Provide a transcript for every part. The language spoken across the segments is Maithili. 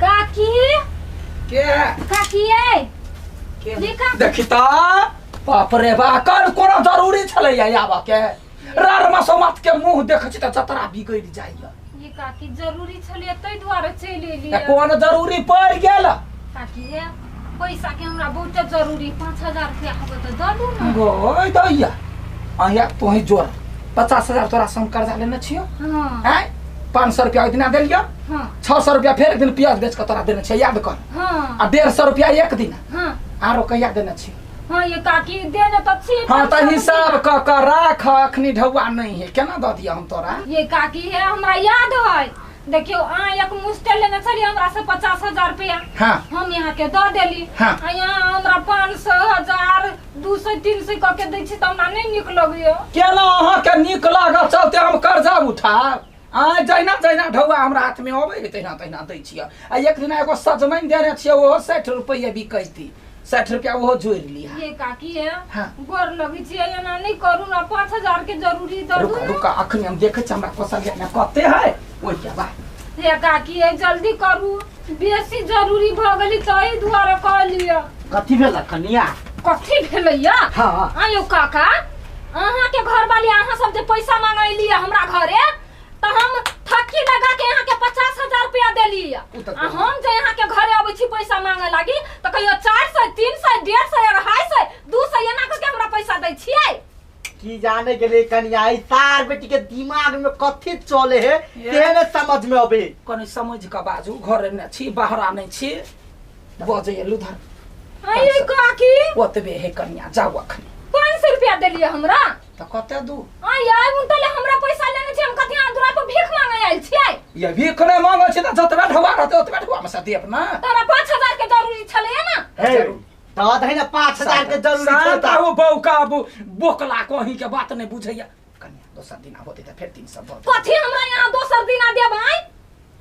काकी के काकी ए के देखी त बाप रे बा कर कोनो जरूरी छलै आबा के रार मसोमत के मुंह देखै छी त जतरा बिगड़ जाइया। ये काकी जरूरी छलै तै दुआरे चलि एलियै। कोन जरूरी पड़ गेल? काकी ये पैसा के हमरा बहुत जरूरी 5000 रुपया होबे त द दू न। गोय दैया आया तोही जोर 50000 तोरा संग कर्जा लेने छियो। हां हैं 500 रुपया एक दिना देलियो। हां 600 रुपया फेर एक दिन प्याज बेच के तोरा देने छियो याद कर। हां आ 150 रुपया एक दिन। हां आरो कहिया देने छियो? हां ये काकी देने त छी। हां त हिसाब क क राख अखनी ढौआ नहीं है केना द दिया हम तोरा? ये काकी है हमरा याद है देखियो आ एक मुश्किल लेने छली हमरा से 50000 रुपया। हां हम यहाँ के the देली। हां आ यहाँ हमरा 500 1000 200 300 क के दै छी त हमरा नहीं नीक लगैया। केना अहाँ के नीक लागत चलते हम कर्जा उठाब? आ जहिना जहिना ढौआ हमरा हाथ में अबै है तहिना तहिना दै छियै। आ एक दिन एगो सजमनि देने छियै ओहो 60 रुपया बिकैती 60 रुपया ओहो जोड़ि लिहा। ये काकी है हाँ। गोर लगै छियै एना नहीं करू ना 5000 के जरूरी द दू। रुका रुका अखनी हम देखै छी हमरा कोसलिया में कते है ओइ के बाद। ये काकी है जल्दी करू बेसी जरूरी भ गेली तै दुआरे कहलियै। कथी भेल कनिया? कथी भेलैया? हां आयो काका अहाँ के घर वाली अहाँ सब जे पैसा मांगैलियै हमरा घरे त हम ठकी लगा के यहाँ के 50000 रुपया देली। आ हम जे यहाँ के घरे आबै छी पैसा मांगे लागी त कहियो 400 300 150 250 200 एना क के हमरा पैसा दै छियै। की जाने गेले कनिया ई सार बेटी के दिमाग में कथी चले है तेने समझ में अबे। कनी समझ के बाजू घरे ने छी बाहरा नै छी बजै लुधर। आइ काकी ओतबे है कनिया जाउ अखनी। 500 रुपया देलियै हमरा त कते दू? आइ आइ उनतले हमरा पैसा लेने छी हम कथी दुरा पर भीख मांगे आयल छियै? ये भीख नै मांगे छी त जतबे ढौआ रहतै ओतबे ढौआ में से देब ना। तोरा 5000 के जरूरी छलै ना? हे त दही ना 5000 के जरूरी छै त ओ बौका बोकला कहीं के बात नै बुझैया। कन्या दोसर दिन होतै त फेर 300 बढ़। कथी हमरा यहाँ दोसर दिन देब? आइ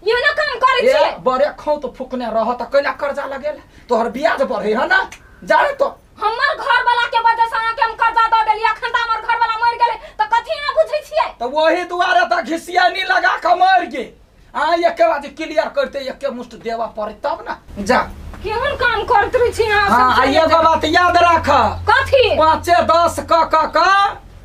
ये ना काम करै छी बड़े खौ त फुकने रह त कैला कर्जा लगेल तोहर ब्याज बढ़े है ना जाने तो। हमर घर वाला के वजह से अहाँ के हम कर्जा the देलियै अखन त हमर घर वाला मर गेलै त कथी अहाँ बुझै छियै? त वही दुआरे त घिसियानी लगा के मर गेल। आ एके बार क्लियर करते एके मुश्त देवा पड़े तब ना जा। केहन काम करत रही छी अहाँ सब? हां एगो बात याद राख। कथी? 5 10 क क क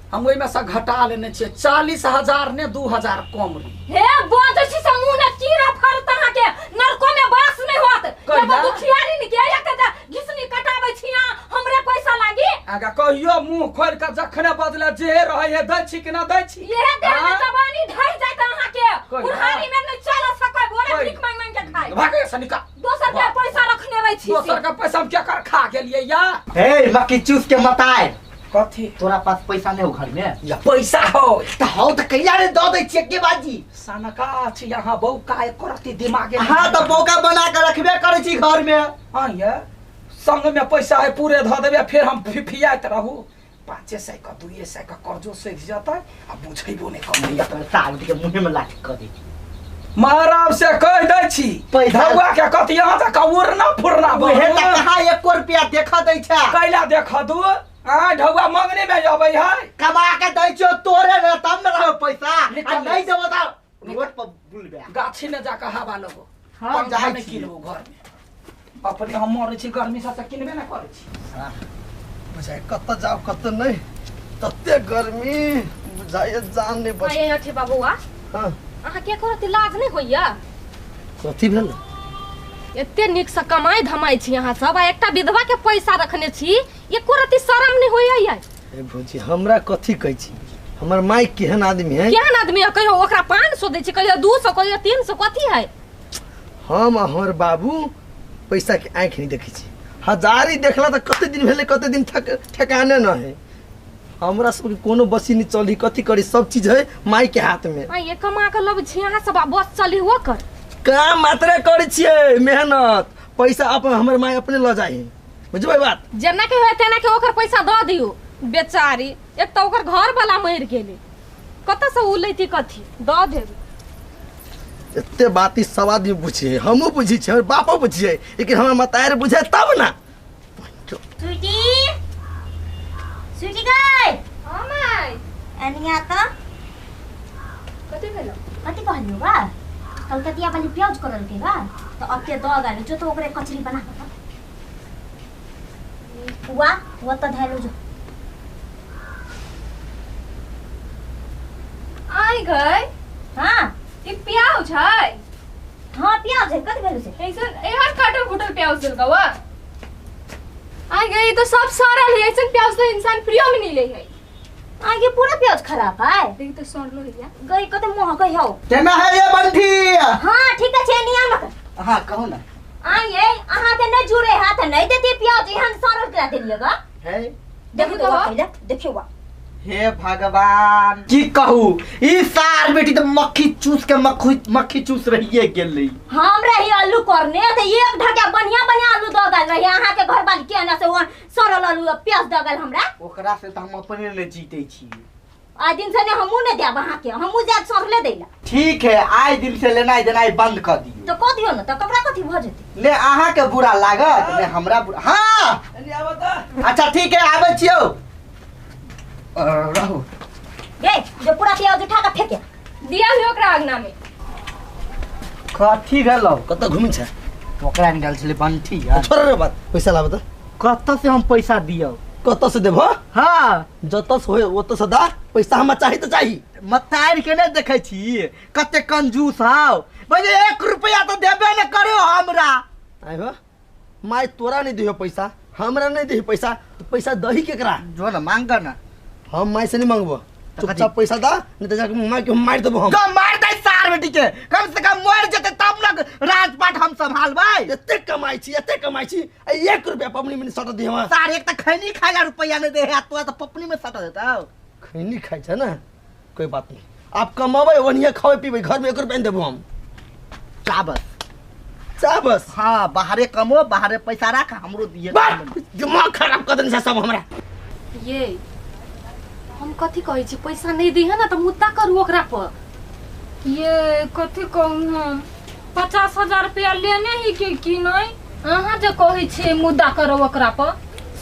हम ओइ में से घटा लेने छियै 40000 ने 2000 कम रही। हे बजै छी से मुंह ने कीड़ा फरत अहाँ के नरको में बास नहीं होत। एगो दुखियारी ने के एक घिसनी कटाबै छी अहाँ हमरे पैसा लागी। आगा कहियो मुंह खोल के जखने बदले जे रहै है दै छी कि ना दै छी? ये देह में जवानी ढहि जाइत अहाँ के बुढ़ारी में नहीं चल सकै बोरे भीख मांग मांग के खाइ। भागे से निकल। दोसर के पैसा रखने रहै छी। दोसर के पैसा हम क्या कर खा गेलियै या? हे मक्की चूस के मताय कथी तोरा पास पैसा नहीं हो घर में? या पैसा हो त हो त कहिया रे the they छियै के बाजी? सनका छी यहाँ बौका एक रति दिमाग। हां त बौका बना के रखबे करै छी घर में। हां ये संग में पैसा है पूरे ध देबे फिर हम फिफियाइत रहू। 500 का 200 का कर्जो सधि जतै आ बुझैबो नै कमैया। साल के मुंह में लाठी क दे महाराज से कह दै छी पैसा के कथी यहाँ से उड़ना फुरना उहे त कहा 1 रुपया देख दै छै कैला देख दू? आ ढौआ मंगने में अबै है कमा के दै छियो तोरे ने तब न रहौ पैसा आ नहीं देबो त रोड पर बुलबे गाछी में जाके हवा लगो। हां जाइ नै किनबो घर में अपने हम मरै छी गर्मी से त किनबे न करै छी। बुझाइ कत जाऊ कत नहीं तते गर्मी बुझाइ जान नहीं बच। आइ अठे बाबूआ। हां अहाँ के करत लाज नहीं होइया? कथी भेल? एते नीक से कमाई धमाई छी अहाँ सब आ एकटा विधवा के पैसा रखने छी एको रति शरम नहीं होइया? ए भौजी हमरा कथी कहै छी हमर माई केहन आदमी है? केहन आदमी है कहियो ओकरा 500 दै छी कहियो 200 कहियो 300 कथी है? हम आ हमर बाबू पैसा के आँख नहीं देखै छी हजारी देखला त कते दिन भेलै कते दिन ठेकाने न है। हमरा सब के कोनो बसी नहीं चली कथी करी सब चीज है माई के हाथ में। आ ये कमा के लब छी अहाँ सब आ बस चली ओकर काम मात्रे करै छियै मेहनत पैसा अपन हमर माई अपने ल जाइ बुझबै बात? जेना के होय तेना के ओकर पैसा the दियौ बेचारी एक त ओकर घर वाला मरि गेलै कत से उ लैती कथी the देब। एते बात ई सब आदमी बुझे हमहूँ बुझै छियै हमर बापो बुझियै लेकिन हमर मतार बुझे तब ना। स्वीटी स्वीटी गई। हां माई अनिया त कथी भेलो? कथी कहलियो बा? कलकतिया वाली प्याज करल के बा। तो अब के दो गाली जो तो ओकरे कचरी बना वा वो तो धैलो जो आई गए। हां ई प्याज है। हां प्याज है कत भेल छै ऐसन एहन काटल फुटल प्याज देलका वा आई गई तो सब सड़ल है। ऐसन प्याज तो इंसान प्रियो में नहीं ले है। आगे पूरा प्याज खराब है। देख तो सड़लो है गई कते मोह गई हो केना है ये बंठी। हां ठीक है छै नियम मत। हां कहू ना आई ये अहां के नहीं जुड़े हाथ नहीं देती प्याज एहन सड़ल करा देलिएगा है। देखो तो पहले देखियो बा। हे भगवान की कहू ई सार बेटी तो मक्खी चूस के मक्खी चूस रहिए गेलै। हम रही आलू करने त एक ढका बढ़िया बढ़िया आलू द गेल रही अहां के घर वाली के ना से वो सड़ल आलू प्याज द गेल हमरा। ओकरा से त हम अपने ने जीते छी। आ दिन से ने हमू ने देब अहां के हमू जात सड़ले देला। ठीक है आइ दिन से लेनाइ देनाइ बंद कर दियो। तो क दियो न त कपड़ा कथि भ जेतै। ने अहां के बुरा लागत ने हमरा बुरा। हां अच्छा ठीक है आबै छियौ रहो। गे जो पूरा प्याज उठा के फेंके दिया भी ओकरा अंगना में। कथी भेलौ कत घुमै छै ओकरा निकाल छले बंठी यार। छोड़ रे बात पैसा लाब त। कत से हम पैसा दियौ? कत से देबो? हां जत से होय ओत से दा पैसा हमरा चाही त चाही। मतार के नै देखै छी कते कंजूस हौ बजे 1 रुपया त देबे न करो हमरा। आइ हो my तोरा नहीं दियो पैसा हमरा नहीं दियो पैसा तो पैसा दही केकरा? जो न मांग ना। हम my से नहीं मांगबो चुपचाप पैसा दा नहीं तो जाके मार के मार देबो हम। तो मार दे सार बेटी के कम से कम मर जेते तब न राजपाट हम संभालबै। एते कमाई छी एते कमाई छी आ 1 रुपया पपनी में सट दे हम। सार एक त खैनी खाइला रुपया नहीं दे है तो त पपनी में सट देतौ। खैनी खाइ छ ना कोई बात नहीं आप कमाबै ओनिया खाबै पीबै घर में 1 रुपया नहीं देबो हम। चाबस चाबस। हां बाहरे कमो बाहरे पैसा राख हमरो दिए। दिमाग खराब कर देने सब हमरा। ये हम कथी कहै छी पैसा नहीं दी है ना तो मुद्दा करू ओकरा पर। ये कथी कहू हम 50,000 रुपया लेने ही के की नहीं अहाँ जे कहै छी मुद्दा करू ओकरा पर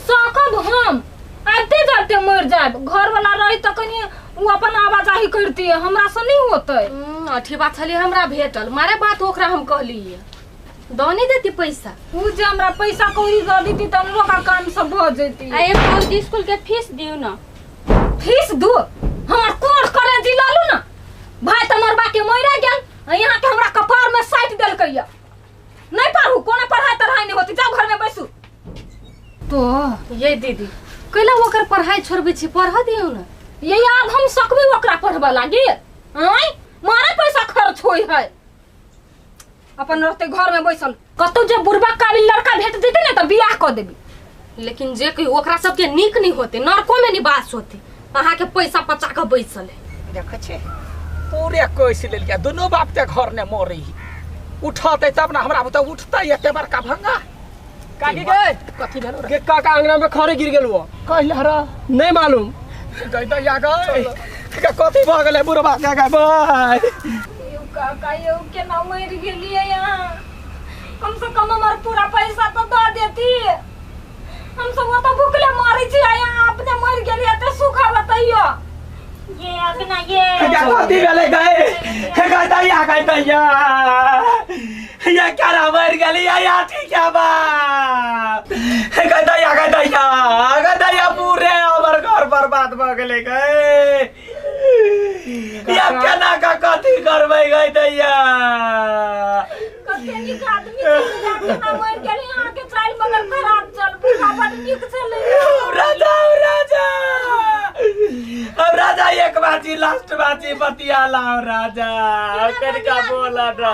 सकब हम आते जाते मर जाब। घर वाला रही त कनी उ अपन आवाजाही करती हमरा से नहीं होतै। अठी बात छले हमरा भेटल मारे बात ओकरा हम कहलिए दो नहीं देती पैसा। उ जे हमरा पैसा कौड़ी दऽ देती त हमरो का काम सब भ जेती। आ एक भौजी स्कूल के फीस दियो ना। फीस दो हमर कोर करे दिलालू ना भाई त मरबा के मरा गेल यहाँ के हमरा कपार में साइट देलकैया। नहीं पढ़ू कोना पढ़ाई तढ़ाई नहीं होती जाओ घर में बैसू। तो ये दीदी कैला ओकर पढ़ाई छोड़बै छी पढ़ दियो ना। ये आब हम सकबै ओकरा पढ़बा लागी आय मारे पैसा खर्च होय है। अपन रहते घर में बैसल कतौ जे बुढ़बा काबिल लड़का भेट जेतै ने त बियाह क देबी। लेकिन जे कही ओकरा सबके नीक नहीं होते नरको में निवास होते अहाँ के पैसा पचा के बैसल है। देखै छै पूरे कोस लेलिया दुनू बाप के घर ने मरी उठतै तब ना हमरा बुते उठतै एते बड़का भंगा। काकी गे कथी भेलो गे काका अंगना में खरे गिर गेल वो कहला रे नहीं मालूम गई त या गई के कथी भ गेलै बुढ़बा के गई बाय। यो काका यो केना मरि गेलियै यहाँ कम से कम हमर पूरा पैसा तो the देती। हम सब तो भूखले मरै छी यहाँ अपने मरि गेलियै त सुखा बतैयो। ये अगना ये क्या कथी भेलै गई हे गई दैया गई दैया या क्या मरि गेलियै या ठीक है बा हे गई दैया गई दैया गई दैया पूरे हमर घर बर्बाद भ गेलै गई या केना का कथी करबै गई दैया। कते नीक आदमी छै केना मरि गेलै अहाँ के चाल मगर खराब चल बुढ़ा बड नीक छलै। राजा राजा अब राजा एक बाजी लास्ट बाजी बतिया लाओ राजा कनिका बोला ना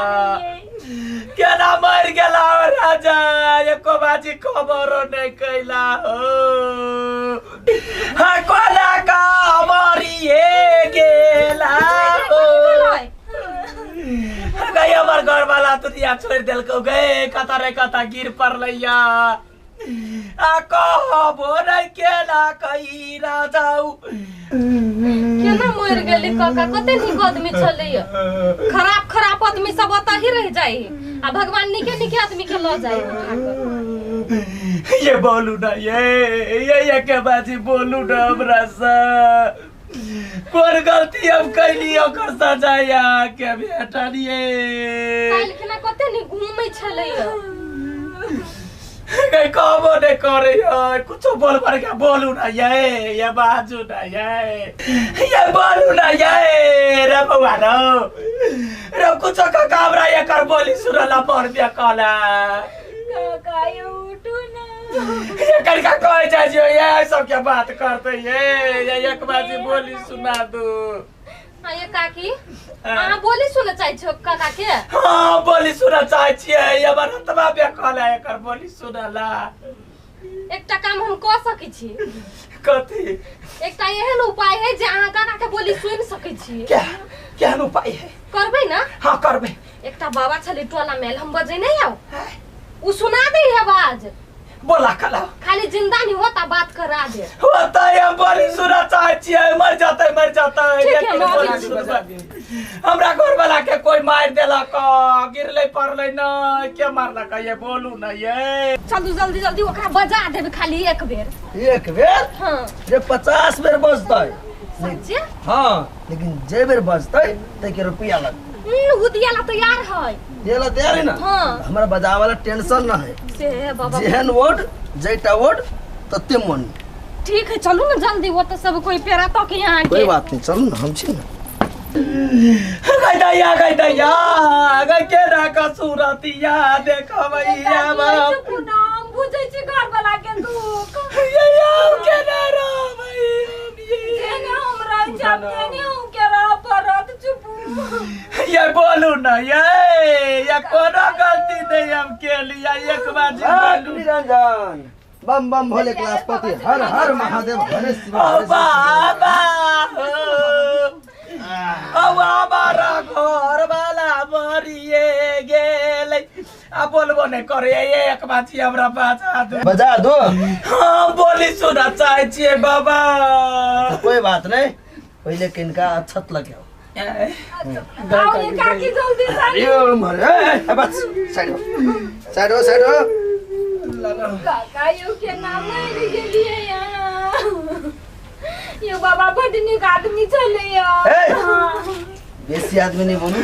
केना मरि गेला राजा एको बाजी खबरो नहीं कैला हो। हाँ कोना का मरिए गेला हो गई हमर घर वाला दुनिया छोड़ देलकौ गए कता रे कता गिर पड़लैया आ कहबो नहीं केना कही राजाऊ। केना मरि गेलै काका कते नीक आदमी छलैया। खराब खराब आदमी सब ओतऽ ही रह जाइ आ भगवान नीके नीके आदमी के लऽ जाइ उठा के। ये बोलू ना ये के बाजी बोलू ना हमरा से। कोन गलती हम कैली ओकर सजा के भेटलिए। काल्हि खिना कते नि घूमै छलै गई कहबो नहीं करे कुछो बोल पर के बोलू ना ये बाजू ना ये बोलू ना ये रे बउआ रो रे कुछो का काम रहा एकर बोली सुनला पर बे कहला काका ये उठू ना ये करका कहे जाय छियो ये सब के बात करते ये एक बाजी बोली सुना दू। हां ये काकी अहाँ बोली सुन चाहै छियो काका के? हां बोली सुन चाहै छियै हमर हतबा बे कहला एकर बोली सुनला। एकटा काम हम क सकै छी। कथी? एकटा एहन उपाय है जे अहाँ काका के बोली सुन सकै छी। क्या केहन उपाय है? करबै ना? हां करबै। एकटा बाबा छलै टोला में हम बजै नहीं आउ उ सुना दे है आवाज बोला कला खाली जिंदा नहीं होता बात करा दे होता है हम बोली सुना चाहै छियै मर जाते मर जाते। हमरा घर वाला के कोई मार देलक गिरले पड़ले न के मारलक ये बोलू न ये। चलू जल्दी जल्दी ओकरा बजा देब खाली एक बेर। एक बेर? हां जे 50 बेर बजतै। सच्चे? हां लेकिन जे बेर बजतै तै के रुपया लगतै। उ दियाला तैयार है। दियाला तैयार है ना? हां हमरा बजावे वाला टेंशन न है से बाबा। जेहन वोट जैटा वोट तते मन। ठीक है चलू ना जल्दी वो तो सब कोई पेरा तो के यहाँ के। कोई बात नहीं चलू ना हम छी ना। गई दैया गई दैया गई के ना कसूरतिया देखबैया बाप नाम बुझै छी घर वाला के दुख ये यार के ना रहबै जेने हम रह जाब तेने हम के रह पड़त चुपू ये बोलू ना ये कोनो गलती नहीं हम के लिया एक बार बोलू। निरंजन बम बम भोले क्लासपति हर हर महादेव हरे शिव हरे बाबा हमारा घर वाला मरिए गेलै आ बोलबो नहीं करे एक बाजी हमरा बजा दो। बजा दो? हाँ बोली सुना चाहै छियै बाबा। कोई बात नहीं पहले किनका अच्छत लगाओ। आओ ये काकी जल्दी से यो मरे ए बस साइड हो साइड हो साइड हो। काका यो के नाम मरि गेलिए यहाँ यो बाबा बड नीक आदमी छलै। बेसी आदमी नहीं बोलू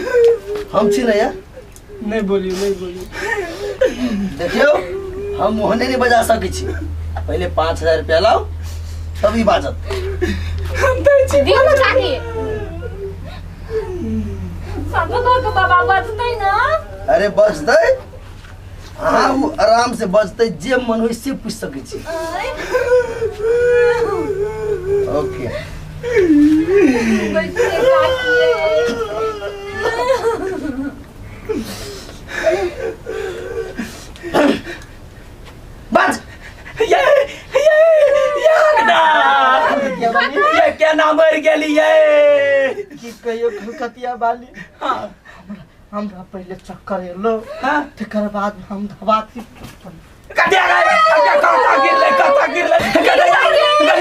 हम छी ना यार। नहीं बोलियो नहीं बोलियो। देखियो हम मोहने नहीं बजा सकै छी पहले 5000 रुपया लाओ तभी बाजत। हम दै छी दियौ ना काकी सब के बाबा बजतै ना। अरे बजतै हाँ वो आराम से बजतै जे मन होई से पूछ सकै छी। ओके बज ये ये ये ना ये केना मर गेली ये की कहियो कलकतिया वाली। हां हमरा पहले चक्कर एलो हां तकर बाद हम धबाक कटिया गए कता गिरले कता गिरले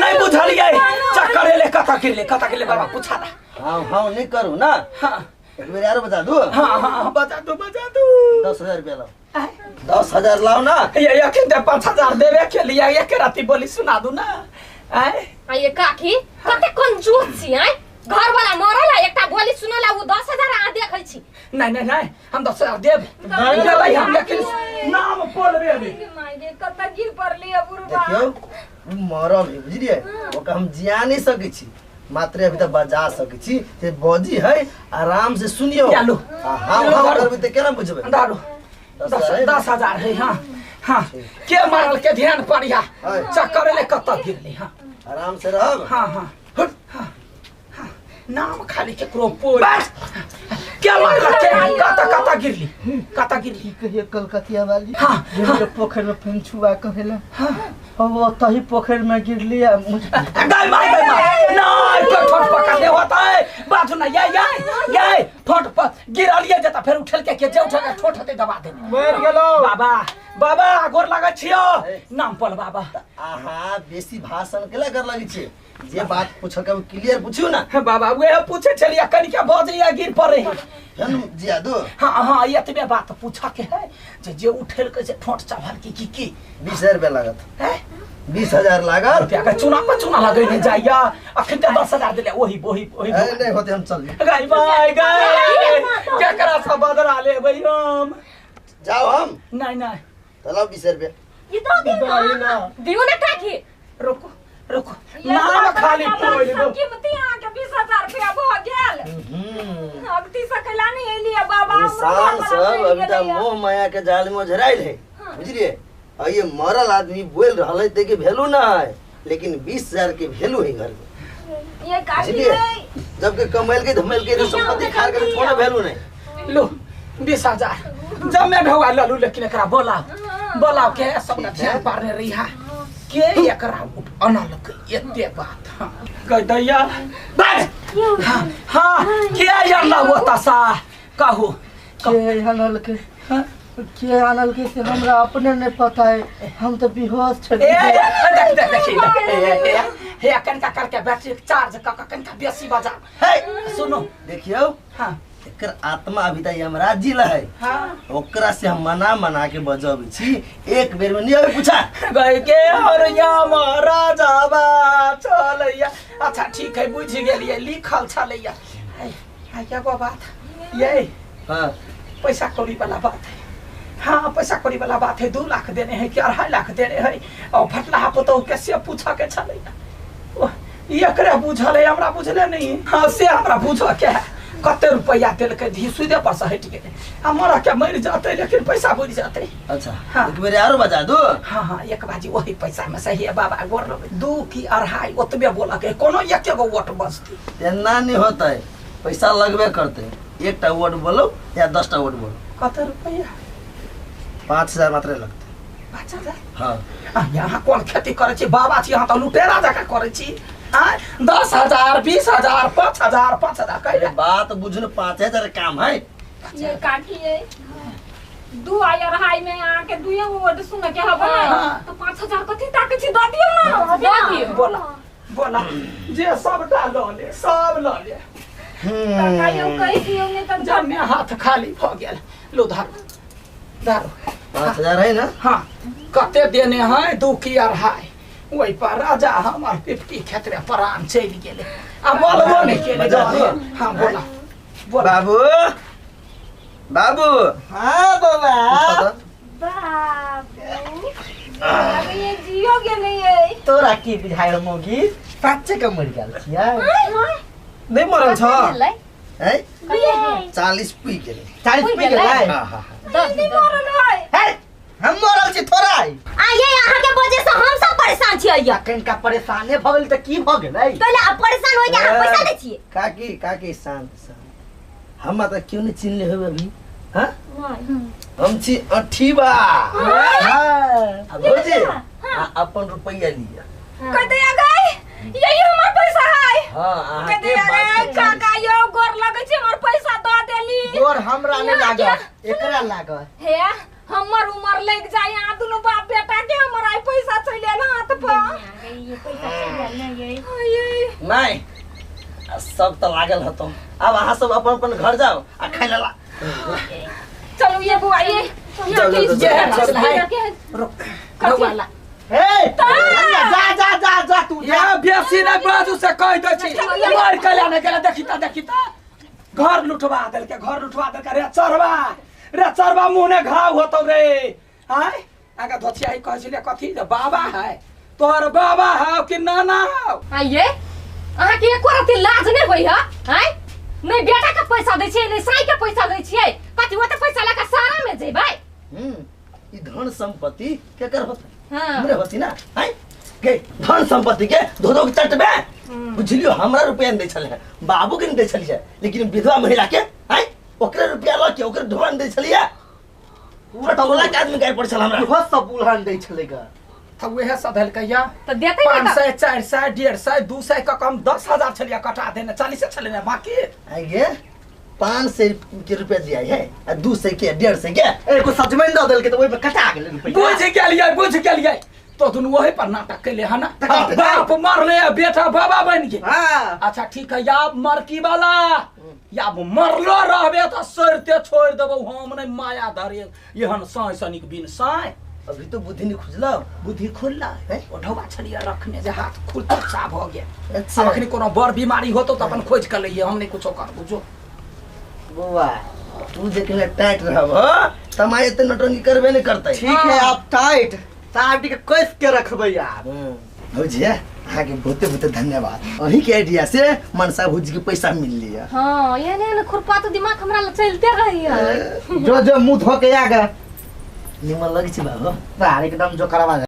नहीं बुझलिए चक्कर एले कता गिरले बाबा पूछा ना। हां हां नहीं करू ना। हां एक बेर यार बजा दू। हां हां बजा दू बजा दू। 10000 रुपया लाओ। 10000 लाओ ना। ये अखन ते 5000 देबे के लिए एक राती बोली सुना दू ना। आय आ ये काकी कते कंजूस छी आय घर वाला मरल एकटा बोली सुनला उ 10000 आ देखै छी। नहीं नहीं नहीं हम 10000 देब देबै हम लेकिन नाम बोलबे अभी। माय कत गिर पड़ली अब बुढ़बा। देखियो उ मरल है बुझलिए ओका हम जिया नहीं सकै छी मात्र अभी तक बजा सकै छी जे बजी है आराम से सुनियो। चलो हां हां करबे त केना बुझबे। दारू 10000 है। हां हां के मारल के ध्यान पड़िया चक्कर ले कत गिरली। हां आराम से रहब। हां हां हां नाम खाली केकरो पोल क्या मारल के कत कत गिरली कत गिरली कहियो कलकतिया वाली। हां जे पोखर में फेन छुआ कहेला। हां अब तही पोखर में गिरली आ गई मार गई मार नहीं ठोट पकड़ ले होता है बाजू ना ये ये ये ठोट पर गिरलिए जता फिर उठल के जे उठल के ठोट होते दबा दे मर गेलो। बाबा बाबा गोर लागै छियो नाम पल बाबा। आहा बेसी भाषण केला कर लगै छी जे बात पूछ के क्लियर पूछियो ना। बाबा उहे पूछे छलिया कनिका बजैया गिर पड़े जन जिया दो। हां हां एतबे बात पूछ के है जे जे उठल के से ठोट चभल की की की 20000 रुपया लागत है। 20,000 लागल रुपया के चुना पर चुना लगै नहीं जाइया अखन त 10,000 देले ओही ओही ओही नहीं होते हम चल गाय बाय गाय क्या करा सब बदला लेबै हम जाओ हम नहीं नहीं तलाव 20 रुपया ये तो दियो ना दियो ना काकी रुको रुको नाम खाली पोइल कीमती अहाँ के 20,000 रुपया भ गेल अगती सकला नहीं एलिए बाबा इंसान सब अभी त मोह माया के जाल में ओझराइल है बुझलिए और ये मरल आदमी बोल रहल है के वैल्यू ना है लेकिन 20,000 के वैल्यू है घर में ये काकी जबकि कमाइल के धमाइल के संपत्ति खार के कोनो वैल्यू नहीं लो 20,000 जब मैं ढौआ ललू लेकिन एकरा बोलाओ बोलाओ के सब ना ध्यान पारने रही हा के एकरा अनलक एते बात कह दैया बस हां हां के यार होता सा कहू के अनलक के अनलक से हमरा अपने नहीं पता है हम तो बेहोश छे ए देख देख देखी हे कनका करके बैटरी चार्ज क कनका बेसी बजा हे सुनो देखियो हां एकर आत्मा अभी तक यमराज जी है हाँ। ओकरा से हम मना मना के बजबै छी एक बेर में नहीं अबे पूछा गए के और यमराज आबा चलैया अच्छा ठीक है बुझि गेलियै लिखल छलैया आ एगो बात ये हां पैसा कौड़ी वाला बात है हाँ पैसा कौड़ी वाला बात है 2 लाख देने है कि 2.5 लाख देने है और फटलाहा पुतहु के से पूछ के छलैया एकरे बुझल है हमरा बुझले नहीं हाँ से हमरा बुझ के है कते रुपया देलकै धी सुदे पर से हटि गेलै आ मर के मरि जाते लेकिन पैसा बुझि जाते अच्छा हाँ। एक बेर आरो बजा दो हाँ हाँ एक बाजी वही पैसा में सही है बाबा गोर लगै 2 कि 2.5 ओतबे बोलक है कोनो एके गो वोट बचतै एना नहीं होता है पैसा लगबे करते एकटा वोट बोलो या 10टा वोट बोलो कते रुपया 5,000 मात्र लगते 5,000 हाँ आ यहाँ कोन खेती करै छी बाबा छी यहाँ त लुटेरा जकाँ करै छी 10,000 20,000 5,000 5,000 कहिले बात बुझनु 5,000 काम है ये काकी है 2 आ 2.5 में अहाँ के दुए वर्ड सुन के हबे तो 5,000 कथि ताकै छी the दियौ ना the दियौ बोला बोला जे सबटा ल ले सब ल ले काका यौ कहि दियौ ने त जब हाथ खाली भ गेल लो धारो धारो 5,000 है ना हां कते देने है 2 कि 2.5 ओहि पर राजा हमर पिपटी खेतरे प्राण चलि गेलै आ बोलबो नहि केलै हां बोला बोला बाबू बाबू हां बाबा बाबू अब ये जियो गेलै ये तोरा की बुझायल मोगी साच्चे के मरि गेल छियै नहीं मरल छ है 40 पुइ गेलै 40 पुइ गेलै हां हां नहीं मरल है हे हम मरल छी थोड़ा आ ये अहाँ के वजह से हम सब परेशान छियै कनका परेशाने भ गेल त की भ गेलै पहिले आप परेशान होय के अहाँ पैसा दै छियै काकी काकी शांत शांत हम त क्यों नहीं चिन्हले होबे अभी हां हम छी अठीबा हां भौजी अपन रुपैया लिया कह दिया गई यही हमर पैसा है हां अहाँ कह दिया गई काका यो गोर लगै छै हमर पैसा the देली गोर हमरा नै लागल एकरा लागल हे हमर उमर लग जाय अहाँ दुनू बाप बेटा के हमर आई पैसा चलि आयल हाथ पर ये पैसा चलि आयल नै ये नहीं सब त लागल हतो अब अहाँ सब अपन अपन घर जाओ आ खाइ ला चलू ये बुआ ये रुक हे जा जा जा जा तू जा बेसी नै बाजू से कहि दै छी मर कल्या नै गेलै देखी त देखी त घर लुटवा देलकै घर लुटवा देलकै रे चरवा रे चरवा मुँह ने घाव होतौ रे आय आगा धोथिया कहै छलै कथी जे बाबा है तोहर बाबा हौ कि नाना हौ आइये अहाँ के एको रति लाज नै होई ह आय नै बेटा के पैसा दै छियै नै साई के पैसा दै छियै कथी ओते पैसा लगा सारा में जेबै ई धन संपत्ति केकर होतै हां हमरे होती ना आय के धन संपत्ति के धो धो के चटबे बुझलियो हमरा रुपया नै दै छलै बाबू के नै दै छलियै लेकिन विधवा महिला के आय ओकरे रुपया ल के ओकरे ढोन दै छलियै पूरा टोला के आदमी गाय पड़ छल हमरा उहो सब उलहन दै छलै ग त उहे सधलकै या त देतै नै 500 400 150 200 क कम 10,000 छलियै कटा देने 40 छलै ने बाकी आइ गे 500 के रुपया दिया है आ 200 के 150 के एको सजमनि the देलकै त ओइ पर कटा गेलै रुपया बुझि गेलियै तो दुनू वही पर नाटक कैले है ना बाप मरले बेटा बाबा बन गेल। अच्छा ठीक है, या मरकी वाला या मरलो रहबे तो सड़ते छोड़ देबो हम, नहीं माया धरे एहन साँय सनिक बिन साँय। अभी तो बुद्धि नहीं खुजला। बुद्धि खुलला हैं? ओ ढौआ छलियै रखने जे हाथ खुल सा भ गेल। अच्छा। आब अखनी कोनो बड़ बीमारी होतो त अपन खोज के लइए, हम नहीं कुछो करबो जो। बौआ तू जेकने टाइट रहब त माय एते नौटंकी करबे नहीं करतै। ठीक है आप टाइट साड़ी के कस के रखबै आप। भौजी अहाँ के बहुते बहुते धन्यवाद, अही के आइडिया से मनसा भौजी के पैसा मिल लिया। हां एहन एहन खुरपात दिमाग हमरा ल चलते रही है। जो जो मुंह धो के आ गए निमन लगे छै बाबू। बाहर एकदम जो करवा।